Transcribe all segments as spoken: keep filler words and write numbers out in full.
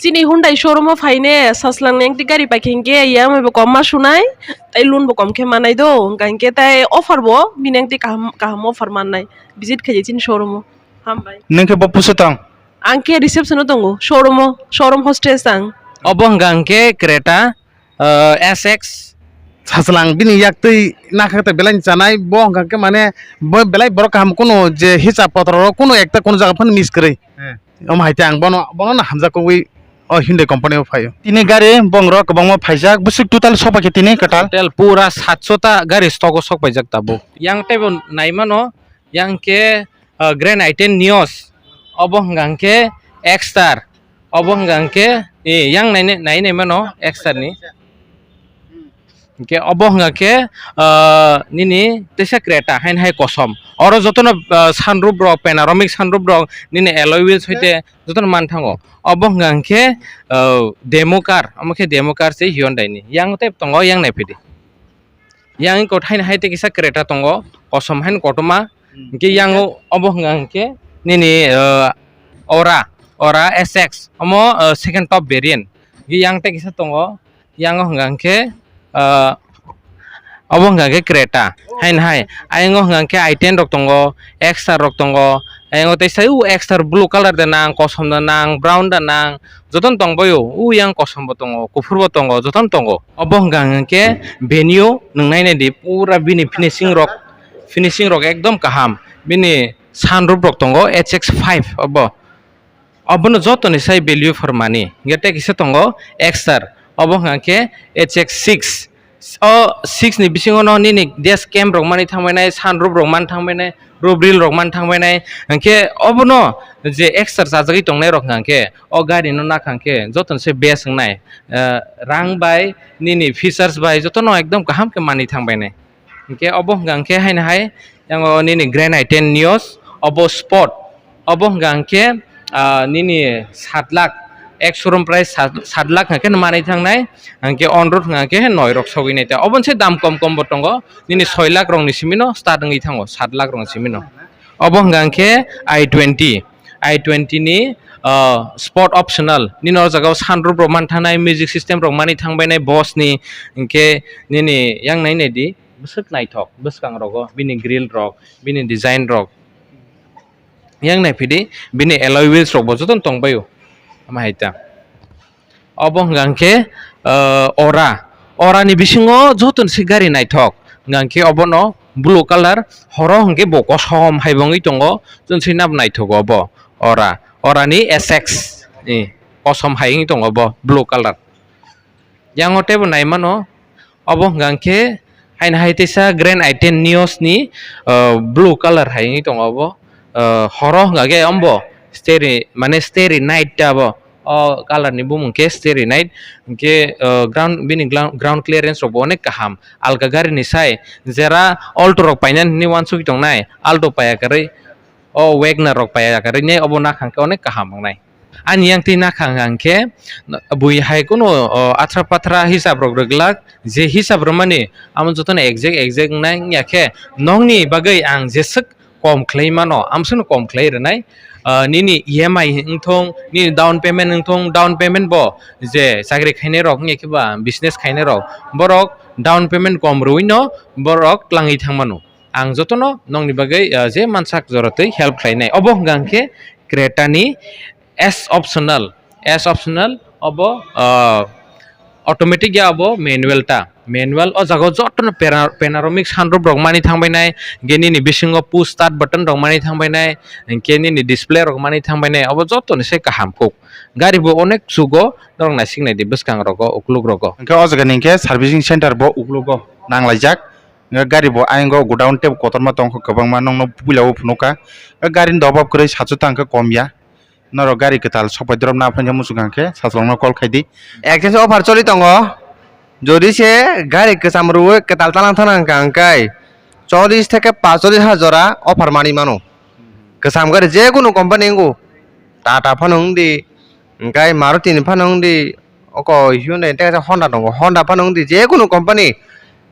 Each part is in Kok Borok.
Chini Hyundai showroom o phaine, saslang neng ti gari paikhe hinkhe E M I bo kom ma sunai, tai loan bo kom khe manai do, hwnkha hinkhe tai offer bo bini neng ti kaham, kaham offer mannai, visit khaidi chini showroom o. Hambai. Nwng khe bo pusu tong? Ang khe reception o tongo, showroom o, showroom hostess ang. Obo hwnkha hinkhe Creta, ah, S X. Saslang bini yak twi nakha ta belai chanai, bo hwnkha khe mane bo belai borok kaham kunu je hisab potro rok kunu ekta kunu jaga phano miss kwrwi. Hmm. Omo hai te ang bono, bono no hamjak kogwi o Hyundai company o phaio. Tini gari bong rok kwbangma phaijak, bwswk total sok pai khe tini kwtal? Total pura satso ta gari stock o sok paijak tabuk. Yang teibo nai mano, yang khe, ah, Grand i ten Nios, obo hwnkha hwnkhe Exter, obo hwnkha hwnkhe, eh, yang nai nai, nai nai mano Exter ni. Hwnkhe obo hwnkha khe, ah, nini teisa Creta haino hai kosom. Oro jotono, ah, sunroof rok, panoramic sunroof rok, nini alloy wheels hoite jotono manthango. Obo hwnkha hwnkhe, ah, demo car, omo khe demo car se Hyundai ni. Yang tei tongo, yang naiphidi. Yang kot haino hai tei kisa Creta tongo, kosom haino kotorma. Hmm. Hwnkhe yang o-, obo hwnkha hwnkhe nini, ah, Ora, Ora S X, omo, ah, second top variant. Hwnkhe yang tei kisa tongo, yang o hwnkha hwnkhe, ah, obo hwnkha hwnkhe Creta. Haino hai, ayang o hwnkha hwnkhe i ten rok tongo, Exter rok tongo, ayang o teisa u Exter blue colour da nang, kosom da nang, brown da nang, jotono tongbaio, u yang kosom bo tongo, kuphur bo tongo, jotono tongo. Obo hwnkha hwnkhe Venue, nwng nai nai di, pura bini finishing rok, finishing rok ekdom kaham. Bini sunroof rok tongo H X five obo. Obono jotoni sai value for money. Hwnkhe tei kisa tongo Exter. Obo hwnkha khe H X six. O six ni bisingo no nini dash cam rok mani thangbainai, sunroof rok mani thangbainai, roof rail rok mani thangbainai. Hwnkhe obono je Exter chajagwi tongnai rok hwnkha khe o gari no nakha khe jotoni se best wngnai. Eh, rang bai nini features bai jotono ekdom kaham khe mani thangbainai. Hwnkhe obo hwnkha khe haino hai, yang o nini Grand i ten Nios, obo Sport, obo hwnkha khe, ah, nini sat lakh, ek showroom price sat, sat lakh hwnkha khe manwi thangnai, hwnkhe on road hwnkha khe noi rok sogwi nai ta. Obo se dam kom kom bo tongo, nini soi lakh rok ni simi no start wngwi thango, sat lakh rok ni simi no. Obo hwnkha khe i twenty, i twenty ni, ah, Sport optional, nini o jaga o sunroof rok manthanai, music system rok mani thangbainai, Boss ni, hwnkhe nini yang nai nai di. Bwswk naithok bwskang rogo bini grill rok, bini design rok. Yang naiphidi bini alloy wheels rok bo jotono tongbaio. Ama hai ta. Obo hwnkha hwnkhe, ah, Ora. Ora ni bisingo jotono se gari naithok. Hwnkha hwnkhe obono blue colour, horo hwnkhe bo kosom hai bo wngwi tongo. Jotono se nab naithok obo Ora. Ora ni S X, eh, kosom hai wngwi tongo bo blue colour. Yang o teibo nai mano, obo hwnkha khe haino hai teisa Grand i ten Nios ni, ah, blue colour hai wngwi tongo obo. Ah, horo hwnkha khe ombo Starry, mane Starry Night ta bo. O colour ni bumung khe Starry Night. Hwnkhe, ah, ground, bini gla-, ground clearance rok bo onek kaham. Alka gari ni sai jera Alto rok painani hinwi uansugwi tongnai, Alto paiya kwrwi. O Wagoner rok paiya kwrwi ne obo nakha hwnkhe onek kaham wngnai. Ani yang twi nakha hwnkhe bui hai kunu, o, athra pathra hisab rok rwglak, je hisab rwmani amo jotono exact exact wngnai wngya khe nokni bagwi ang jeswk kom khlai mano, amswkno kom khlai rwnai. Ah, nini E M I wngthong, nini down payment wngthong, down payment bo je chakri khainai rok wngya khe ba business khainai rok, borok down payment kom rwino borok twlangwi thang mano. Ang jotono nokni bagwi, ah, je mansak jora twi help khlainai. Obo hwnkha hwnkhe Creta ni S optional, S optional obo, ah, automatic ya obo manual ta. Manual o jaga o jotono pera-, panoramic sunroof rok mani thangbainai, hwnkhe nini bisingo push start button rok mani thangbainai, hwnkhe nini display rok mani thangbainai, obo jotoni se kaham kuk. Gari bo onek chugo, norok naisik naidi bwskang rogo, ukluk rogo. Hwnkhe o jaga ni hwnkhe servicing center bo uklugo nanglaijak. Gari bo ayang o godown tei kotorma tongkha kwbangma, nokno puila o phunukha. Gari ni dobab kwrwi sachu tangkhe kom ya. Norok gari kwtal sokpai drop na phaikhe muchung hwnkhe sachalokno call khaidi. Exchange offer choli tongo. Jodi se gari kwcham rwui kwtal talang thana hwnkha hwnkhe chollish theke paanchchollish hajar jora offer manwi mano. Kwcham gari je kunu company wngo. Tata phano wngdi, hwnkhe Maruti ni phano wngdi, oko Hyundai tei kaisa Honda tongo, Honda phano wngdi, je kunu company,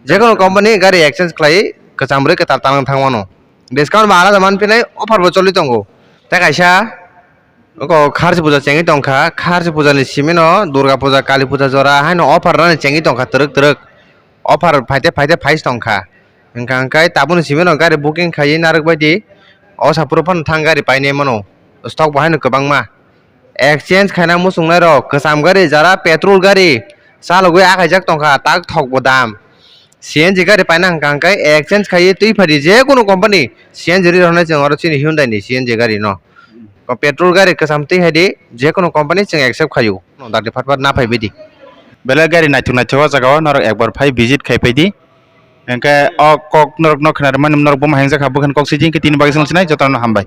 je kunu company gari exchange khlai kwcham rwui kwtal talang thang mano. Discount bo alada manphinai, offer bo choli tongo. Tei kaisa Oko kharchi puja chengwi tongkha, kharchi puja ni simi no Durga puja, Kali puja jora haino offer rani chengwi tongkha twrwk twrwk. Offer phaite phaite phai tongkha. Hwnkha hwnkhe tabukni simi no gari booking khaiwi narwk bai di. O sapro phano thang gari painai mano. Stock bo haino kwbangma. Exchange khaina muchungnai rok kwcham gari, jara petrol gari chalogwi akaijak tongkha, tak thok bo dam. C N G gari paina hwnkha hwnkhe exchange khaiwi twi phadi je kunu company C N G ri rwnai chwng oro chini Hyundai ni C N G gari no. O petrol gari kwcham twi hai di, je kunu company chwng accept khaio. No dakti phat phat na phai bai di. Belai gari naithok naithok o jaga o norok ekbar phai visit khai pai di. Hwnkhe o kok norok no khna rwmani norok buma hengjakha bwkhani kok sijing khe tini bagwi chwng sinai jotono hambai.